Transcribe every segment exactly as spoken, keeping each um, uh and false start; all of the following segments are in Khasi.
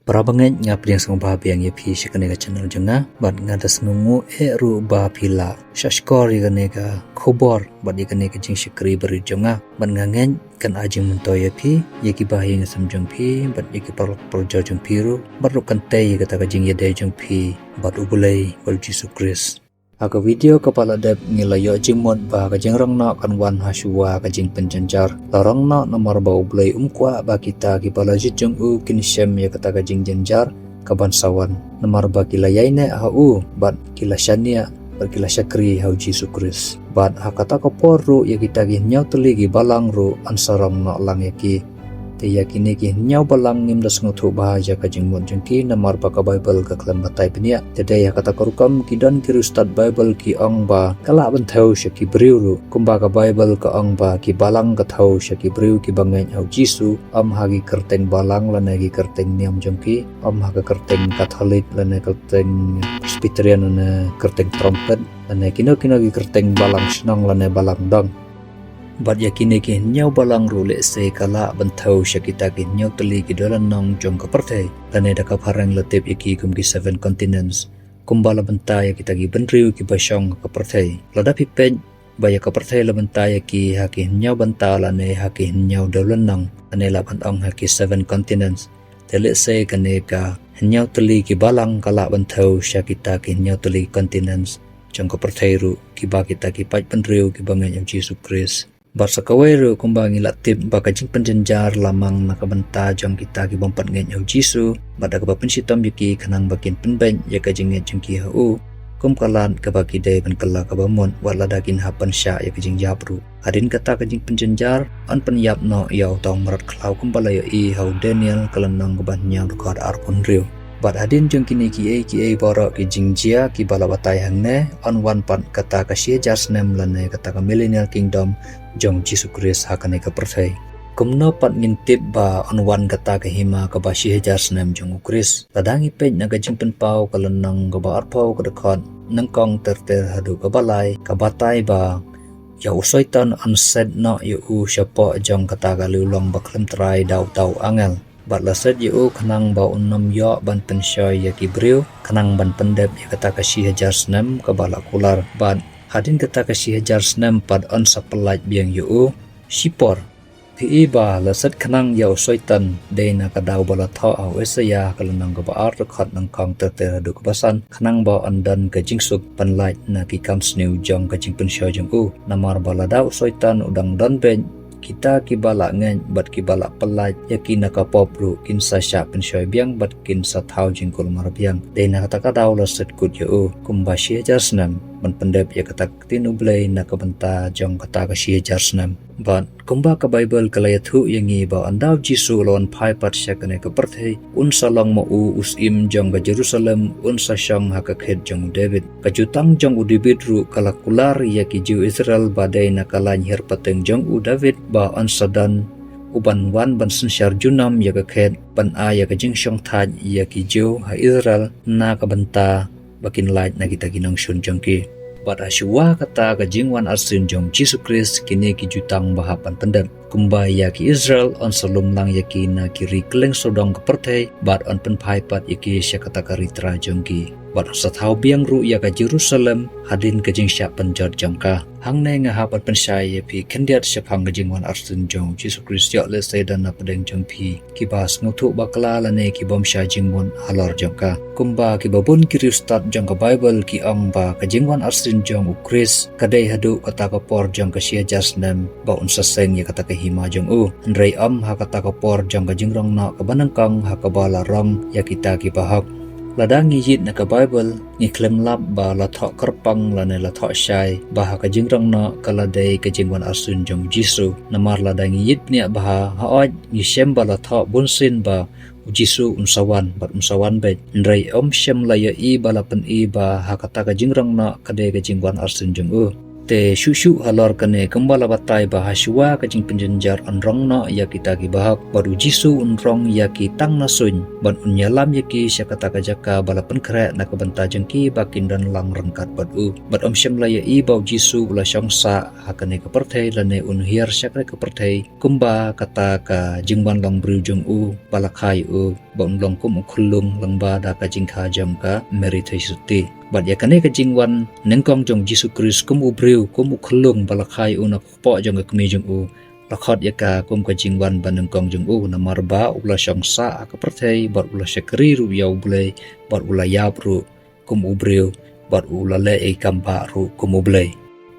Para bangeit, nga pdiang sngewbha biang ïa phi sha kane ka channel jong nga, bad nga da sngewnguh eh ruh ba phi la shah shkor ïa kane ka khubor bad ïa kane ka jingshakri barit jong nga, bad nga ngeit kan ai jingmyntoi ïa phi, ïa ki bahaïing hasem jong phi bad ïa ki paralok parajor jong phi ruh, bad ruh kan tei ïa kata ka jingïadei jong phi bad U Blei bad U Jisu Khrist. Ha ka video kaba la dep ngi la ïoh jingmut ba ka jingrong noh kan wan ha shuwa ka jingpynjynjar. La rong noh namar ba U Blei um kwah ba kita kiba la jied jong u kin shem ïa kata ka jingjynjar kaban sa wan, namar ba ki la ïaineh ha u bad ki la shaniah bad ki la shakri ha U Jisu Khrist. Bad ha kata ka por ruh ïa kita ki hynñiew tylli ki balang ruh yn sa rong noh lang ïa ki. Te ïa kine ki hynñiew balang ngim da sngewthuh bha ïa ka jingmut jong ki, namar ba ka Baibl ka khlem batai bniah. Te dei ha kata ka rukom ki don ki riewstad Baibl ki ong ba ka lah ban thew sha ki briew ruh, kumba ka Baibl ka ong ba ki balang ka thew sha ki briew kiba ngeit ha U Jisu, ym ha ki kyrteng balang lane ki kyrteng niam jong ki, ym ha ka kyrteng Katholik lane kyrteng Presbyterian lane kyrteng Trumpet lane kino kino ki kyrteng balang shnong lane balang dong. Bad ïa kine ki hynñiew balang ruh lehse ka lah ban thew sha kita ki hynñiew tylli ki dewlynnong jong ka pyrthei, lane da ka phareng la tip ïa ki kum ki seven continents, kumba la bynta ïa kita ki bynriew kiba shong ha ka pyrthei. Lada phi peit ba ïa ka pyrthei la bynta ïa ki ha ki hynñiew bynta lane ha ki hynñiew dewlynnong, lane lah ban ong ha ki seven continents. Te lehse kane ka hynñiew tylli ki balang ka lah ban thew sha kita ki hynñiew tylli ki continents jong ka pyrthei ruh, kiba kita ki paidbynriew kiba ngeit ha U Jisu Khrist. Bad sa kawei ruh, kumba ngi la tip ba ka jingpynjynjar la mang na ka bynta jong kita ki bym pat ngeit ha U Jisu, bad da kaba pynshitom ïa ki khnang ba kin pynbeit ïa ka jingngeit jong ki ha u, kum ka lad kaba ki dei ban kylla kaba mut, wat lada kin hap ban shah ïa ka jingïap ruh. Hadien kata ka jingpynjynjar, yn pynïap noh ïa uta u mrad khlaw kumba la ïohi ha u Daniel ka lynnong kaba hynñiew dkhot arphew hynriew. Bad hadien jong kine kiei kiei baroh ki jingjia kiba la batai hangne, yn wan pat kata ka shi hajar snem lane kata ka millennial kingdom jong U Jisu Khrist ha kane ka pyrthei. Kumno pat ngin tip ba yn wan kata ka hima kaba shi hajar snem jong U Khrist? Lada ngi peit na ka Jingpynpaw ka lynnong kaba arphew ka dkhot nyngkong ter ter haduh kaba lai, ka batai ba ïa u Soitan yn set noh ïa u shapoh jong kata ka liwlong ba khlem trai da uta u angel. Bad la set ïa u khnang ba un ym ïoh ban pynshoi ïa ki briew, khnang ban pyndep ïa kata ka shi hajar snem kaba la kular. Bad hadien kata ka shi hajar snem pat yn sa pyllait biang ïa u shipor. Phi i ba la set khnang ïa u Soitan, dei na ka daw ba la thoh ha u Isaïah ka lynnong kaba ar dkhot nyngkong ter ter haduh kaba san, khnang ba yn don ka jingsuk pynlait na ki kam sniew jong ka jingpynshoi jong u. Namar ba lada u Soitan u dang don beit, kita kiba la ngeit bad kiba la pyllait ïa ki na ka pop ruh kin sa shah pynshoi biang bad kin sa thaw jingkulmar biang. Dei na kata ka daw la set kut ïa u kumba shi hajar snem ban pyndep ïa kata ka ktien U Blei na ka bynta jong kata ka shi hajar snem. Bad kumba ka Baibl ka la ïathuh ïa ngi ba ynda u Jisu u la wan phai pat sha kane ka pyrthei, un sa long ma u u syiem jong ka Jerusalem, un sa shong ha ka khet jong u David. Ka jutang jong u David ruh ka la kular ïa ki Jiw Israel ba dei na ka lain hiar pateng jong u David ba yn sa don uban wan ban synshar junom ïa ka khet, ban ai ïa ka jingshongthait ïa ki Jiw ha Israel na ka bynta ba kin lait na kita ki nongshun jong ki. Bad ha shuwa kata ka jingwan arsien jong U Jisu Khrist, kine ki jutang ba hap ban pyndep. Kumba ïa ki Israel yn sa lum lang ïa ki na ki ri kylleng sawdong ka pyrthei, bad yn pynphai pat ïa ki sha kata ka ri trai jong ki. Bad yn sa thaw biang ruh ïa ka Jerusalem hadien ka jingshah pynjot jong ka. Hangne nga hap ban pynshai ïa phi khyndiat shaphang ka jingwan arsien jong U Jisu Khrist, ïoh lehse don na pdeng jong phi kiba sngewthuh bakla lane ki bym shah jingmut halor jong ka. Kumba kiba bun ki riewstad jong ka Baibl ki ong ba ka jingwan arsien jong U Khrist ka dei haduh kata ka por jong ka shi hajar snem ba un sa seng ïa kata ka hima jong u. Hynrei ym ha kata ka por jong ka jingrong noh kaba nyngkong ha kaba la rong ïa kita kiba hok. Lada ngi ïit na ka Baibl, ngi khlem lap ba la thoh kyrpang lane la thoh shai ba ha ka jingrong noh ka la dei ka jingwan arsien jong U Jisu. Namar lada ngi ïit bniah bha, hooid ngi shem ba la thoh bunsien ba U Jisu un sa wan bad un sa wan beit. Hynrei ym shem la ïohi ba la pyni ba ha kata ka jingrong noh ka dei ka jingwan arsien jong u. Te shuh shuh halor kane, kumba la batai ba ha shuwa ka jingpynjynjar yn rong noh ïa kita kiba hok, bad u Jisu un rong ïa ki tang na suiñ, bad un ïalam ïa ki sha kata ka jaka ba la pynkhreh na ka bynta jong ki ba kin don lang ryngkat bad u. Bad ym shym la ïohi ba u Jisu u la shong sah ha kane ka pyrthei lane un hiar sha kane ka pyrthei kumba kata ka jingwan long briew jong u ba la kha ïa u, ba un long kum u khyllung lyngba da ka jingkha jong ka Mary Theisotti. Bad ïa kane ka jingwan nyngkong jong u Jisu Khrist kum u briew, kum u khyllung ba la kha ïa u na ka kpoh jong ka kmie jong u, la khot ïa ka kum ka jingwan ba nyngkong jong u, namar ba u la shong sah ha ka pyrthei bad u la shakri ruh ïa u Blei bad u la ïap ruh kum u briew, bad u la leh ïa ki kam bah ruh kum u Blei.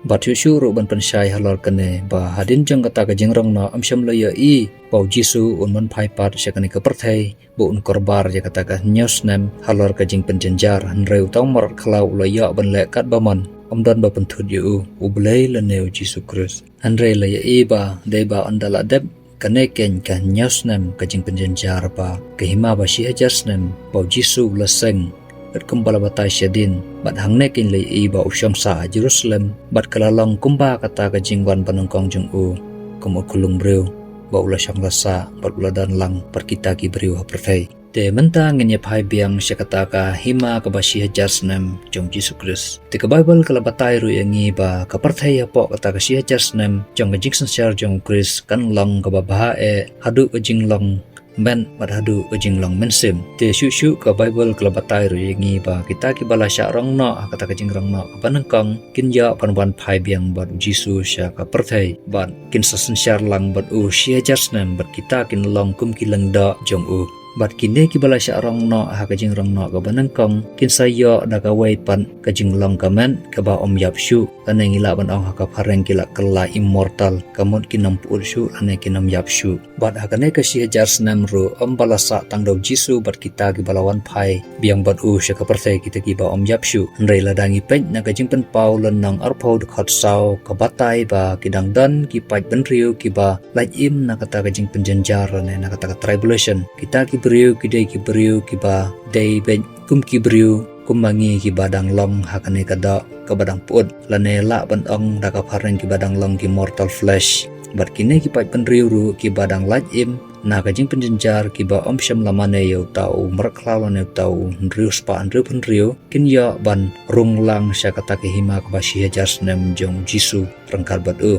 Bad shuh shuh ruh ban pynshai halor kane, ba hadien jong kata ka jingrong noh, ym shym la ïohi ba u Jisu un wan phai pat sha kane ka pyrthei ba un kyrpad ïa kata ka hynñiew snem halor ka jingpynjynjar, hynrei uta u mrad khlaw u la ïoh ban leh katba mon, ym don ba pynthut ïa u, u Blei lane u Jisu Khrist. Hynrei la ïohi ba dei ba ynda la dep kane keiñ ka hynñiew snem ka jingpynjynjar, ba ka hima ba shi hajar snem ba u Jisu u la seng, bad kumba la batai shadien, bad hangne keiñ la ïohi ba u shong sah ha Jerusalem, bad ka la long kumba kata ka jingwan ba nyngkong jong u kum u khyllung briew, ba u la shong la sah bad u la don lang bad kita ki briew ha pyrthei. Te mynta ngin ïa phai biang sha kata ka hima kaba shi hajar snem jong u Jisu Khrist. Te ka Baibl ka la batai ruh ïa ngi ba ka pyrthei hapoh kata ka shi hajar snem jong ka jingsynshar jong u Khrist kan long kaba bha eh haduh ka jinglong met bad haduh ka jinglong mynsiem. Te shuh shuh ka Baibl ka la batai ruh ïa ngi ba kita kiba la shah rong noh ha kata ka jingrong noh kaba nyngkong kin ïoh ban wan phai biang bad u Jisu sha ka pyrthei, bad kin sa synshar lang bad u shi hajar snem, bad kita kin long kum ki lyngdoh jong u. Bad kine kiba la shah rong noh ha ka jingrong noh kaba nyngkong kin sa ïoh da kawei pat ka jinglong ka met kaba ym ïap shuh, lane ngi lah ban ong ha ka phareng ki la kylla immortal, ka mut kin ym pyut shuh lane kin ym ïap shuh. Bad ha kane ka shi hajar snem ruh, ym ba la sah tang da u Jisu bad kita kiba la wan phai biang bad u sha ka pyrthei, kita kiba ym ïap shuh. Hynrei lada ngi peit na ka Jingpynpaw lynnong arphew dkhot saw, ka batai ba ki dang don ki paid bynriew kiba lait im na kata ka jingpynjynjar lane na kata ka tribulation. Kita ki briew ki dei ki briew kiba dei beit kum ki briew kum ma ngi kiba dang long ha kane ka doh kaba dang pyut, lane lah ban ong da ka phareng kiba dang long ki mortal flesh. Bad kine ki paid bynriew ruh kiba dang lait im na ka jingpynjynjar, kiba ym shym la mane ïa uta u mrad khlaw lane uta u hynriew spah hynriew phew hynriew, kin ïoh ban rung lang sha kata ka hima kaba shi hajar snem jong u Jisu ryngkat bad u.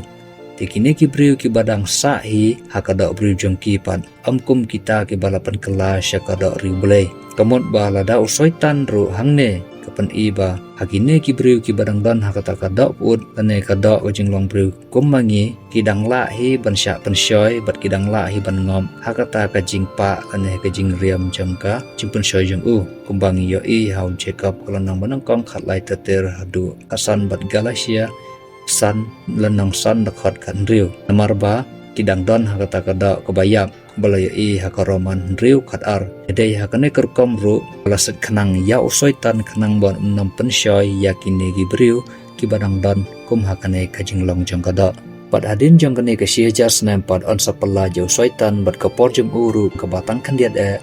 Te kine ki briew kiba dang sah hi ha ka doh briew jong ki pat, ym kum kita kiba la pynkylla sha ka doh ri u Blei. Ka mut ba lada u Soitan ruh hangne ka pyni ba ha kine ki briew kiba dang don ha kata ka doh pyut lane ka doh ka jinglong briew kum ma ngi, ki dang lah hi ban shah pynshoi bad ki dang lah hi ban ngop ha kata ka jingpah lane ka jingriam jong ka jingpynshoi jong u. Kumba ngi ïohi ha u Jakob ka lynnong ba nyngkong khatlai, ter ter haduh khatsan, bad Galatia san lynnong san dkhot khathynriew. Namar ba ki dang don ha kata ka doh kaba ïap, ba la ïohi ha ka Roman hynriew khatar. Dei ha kane ka rukom ruh ba la set khnang ïa u Soitan khnang ba un ym pynshoi ïa kine ki briew kiba dang don kum ha kane ka jinglong jong ka doh. Bad hadien jong kane ka shi hajar snem pat yn sa pyllait ïa u Soitan bad ka por jong u ruh kaba tang khyndiat eh,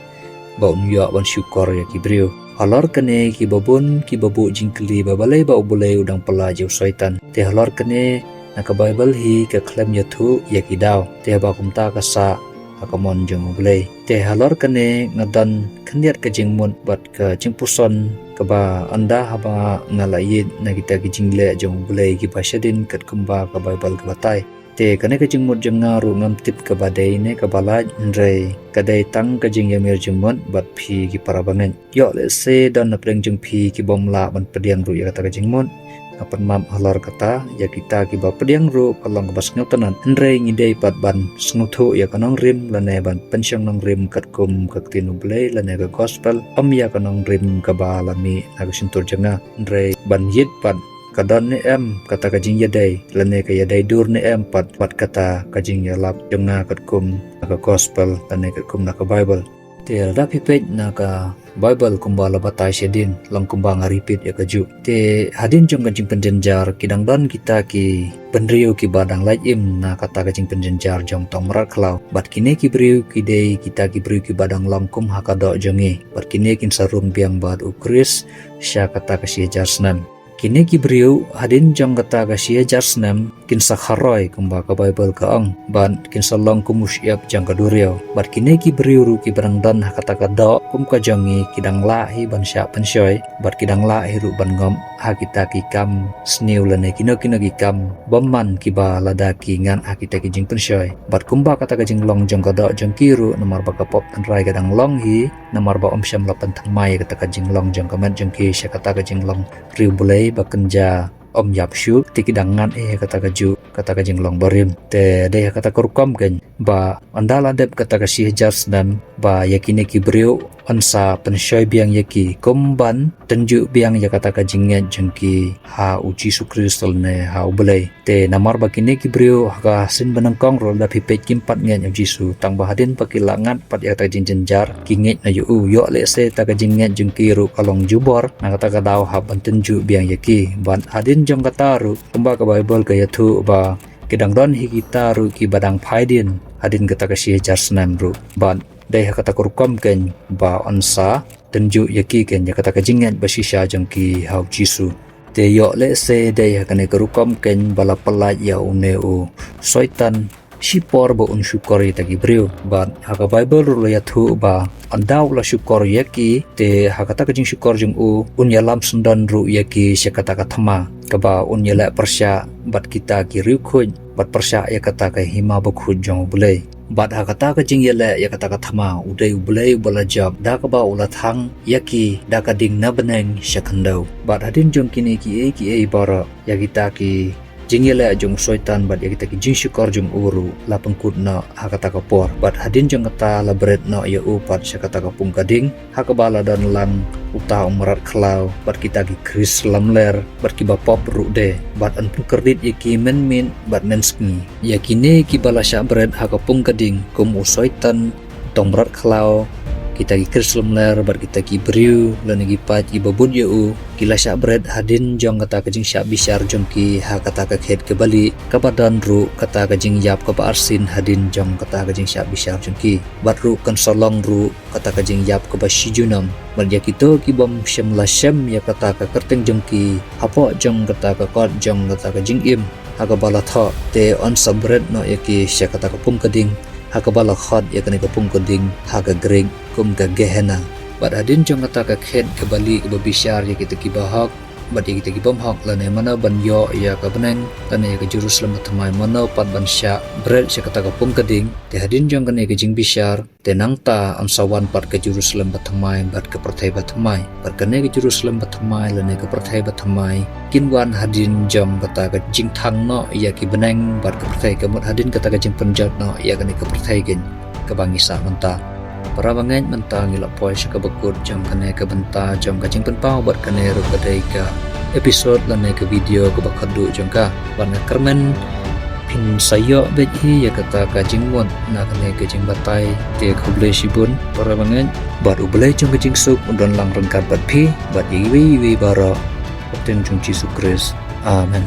ba un ïoh ban shukor ïa ki briew. Halor kane kiba bun kiba buh jingkylli ba balei ba u Blei u dang pyllait ïa u Soitan. Te halor kane na ka Baibl hi ka khlem ïathuh ïa ki daw. Te haba kumta ka sah ha ka mon jong u Blei. Te halor kane nga don khyndiat ka jingmut bad ka jingpuson kaba ynda haba nga la ïeit na kita ki jingleh jong u Blei kiba shadien katkum ba ka Baibl ka batai. Te kane ka jingmut jong nga ruh ngam tip kaba dei ne kaba lait, hynrei ka dei tang ka jingïamir jingmut bad phi ki para bangeit. Ïoh lehse don na pdeng jong phi ki bym lah ban pdiang ruh ïa kata ka jingmut. Nga pynmap halor kata, ïa kita kiba pdiang ruh ka long kaba sngewtynnat. Hynrei ngi dei pat ban sngewthuh ïa ka nongrim lane ban pynshong nongrim katkum ka ktien u Blei lane ka gospel, ym ïa ka nongrim kaba la mih na ka shyntur jong nga. Hynrei ban ïeit pat ka don ne em kata ka jingïadei lane ka ïadei dur ne em pat bad kata ka jingïalap jong nga katkum na ka gospel lane katkum na ka Baibl. Te lada phi peit na ka Baibl kumba la batai shadien, long kumba nga repeat ïa kajuh. Te hadien jong ka jingpynjynjar ki dang don kita ki bynriew kiba dang lait im na kata ka jingpynjynjar jong uta u mrad khlaw. Bad kine ki briew ki dei kita ki briew kiba dang long kum ha ka doh jong ngi. Bad kine kin sa rung biang bad u Khrist sha kata ka shi hajar snem. Kine ki briew hadien jong kata ka shi hajar snem kin sa kharoi kumba ka Baibl ka ong, bad kin sa long kum u shyiap jong ka duriaw. Bad kine ki briew ruh kiba dang don ha kata ka doh kum ka jong ngi ki dang lah hi ban shah pynshoi, bad ki dang lah hi ruh ban ngop ha kita ki kam sniew lane kino kino ki kam bymman kiba lada ki ngat ha kita ki jingpynshoi. Bad kumba kata ka jinglong jong ka doh jong ki ruh, namar ba ka pop tynrai ka dang long hi, namar ba ym shym la pynthymmai kata ka jinglong jong ka met jong ki sha kata ka jinglong ri U Blei ba kynja ym ïap shuh, te ki dang ngat hi ha kata ka juh, kata ka jinglong barim. Te dei ha kata ka rukom keiñ ba ynda la dep kata ka shi hajar snem ba ïa kine ki briew yn sa pynshoi biang ïa ki kum ban tynjuh biang ïa kata ka jingngeit jong ki ha U Jisu Khrist lane ha U Blei. Te namar ba kine ki briew ha ka sien ba nyngkong ruh lada phi peit kim pat ngeit ïa U Jisu, tang ba hadien ba ki la ngat pat ïa kata ka jingjynjar ki ngeit noh ïa u. Ïoh lehse kata ka jingngeit jong ki ruh ka long jubor, na kata ka daw hap ban tynjuh biang ïa ki. Bad hadien jong kata ruh kumba ka Baibl ka ïathuh ba ki dang don hi kita ruh kiba dang phai dien hadien kata ka shi hajar snem ruh. Bad dei ha kata ka rukom keiñ ba yn sa tynjuh ïa ki keiñ ïa kata ka jingngeit ba shisha jong ki ha U Jisu. Te ïoh lehse dei ha kane ka rukom keiñ ba la pyllait ïa une u Soitan shipor ba un shukor ïa kita ki briew. Bad ha ka Baibl ruh la ïathuh ba ynda u la shukor ïa ki, te ha kata ka jingshukor jong u, un ïalam syndon ruh ïa ki sha kata ka thma, kaba un ïaleh pyrshah bad kita ki riewkhuid, bad pyrshah ïa kata ka hima bakhuid jong U Blei. Bad ha kata ka jingïaleh ïa kata ka thma, u dei U Blei uba la jop, da kaba u la thang ïa ki da ka ding na bneng sha khyndew. Bad hadien jong kine kiei kiei baroh, ïa kita ki jingïaleh jong u Soitan bad ïa kita ki jingshukor jong u ruh la pynkut noh ha kata ka por. Bad hadien jong kata la bret noh ïa u pat sha kata ka pung ka ding, ha kaba la don lang uta u mrad khlaw bad kita ki kris lamler bad kiba pop ruh de, bad yn pynkhyrdit ïa ki mynmiet bad mynsngi. Ïa kine kiba la shah bret ha ka pung ka ding kum u Soitan, uta u mrad khlaw, kita ki kris lamler bad kita ki briew lane ki paid kiba bud ïa u, ki la shah bret hadien jong kata ka jingshah bishar jong ki ha kata ka khet kaba lieh, kaba don ruh kata ka jingïap kaba arsien hadien jong kata ka jingshah bishar jong ki. Bad ruh kan sa long ruh kata ka jingïap kaba shi junom. Bad ïa kito ki bym shym la shem ïa kata ka kyrteng jong ki hapoh jong kata ka kot jong kata ka jingim ha kaba la thoh, te yn sa bret noh ïa ki sha kata ka pung ka ding ha kaba la khot ïa kane ka pung ka ding ha ka Grik kum ka Gehenna. Bad hadien jong kata ka khet kaba lieh kaba bishar ïa kita kiba hok bad ïa kita ki bym hok, lane mano ban ïoh ïa ka bneng lane ïa ka Jerusalem bathymmai, mano pat ban shah bret sha kata ka pung ka ding. Te hadien jong kane ka jingbishar, te nangta yn sa wan pat ka Jerusalem bathymmai bad ka pyrthei bathymmai. Bad kane ka Jerusalem bathymmai lane ka pyrthei bathymmai kin wan hadien jong kata ka jingthang noh ïa ki bneng bad ka pyrthei, ka mut hadien kata ka jingpynjot noh ïa kane ka pyrthei keiñ kaba ngi sah mynta. Para bangeit, mynta ngi la poi sha kaba kut jong kane ka bynta jong ka jingpynpaw, bad kane ruh ka dei ka episode lane ka video kaba khatduh jong ka. Bad nga kyrmen phin sa ïoh beit hi ïa kata ka jingmut na kane ka jingbatai. Te khublei shibun para bangeit, bad U Blei jong ka jingsuk un don lang ryngkat bad phi bad ïa iwei ïa iwei baroh. Ha ka kyrteng jong U Jisu Khrist. Amen.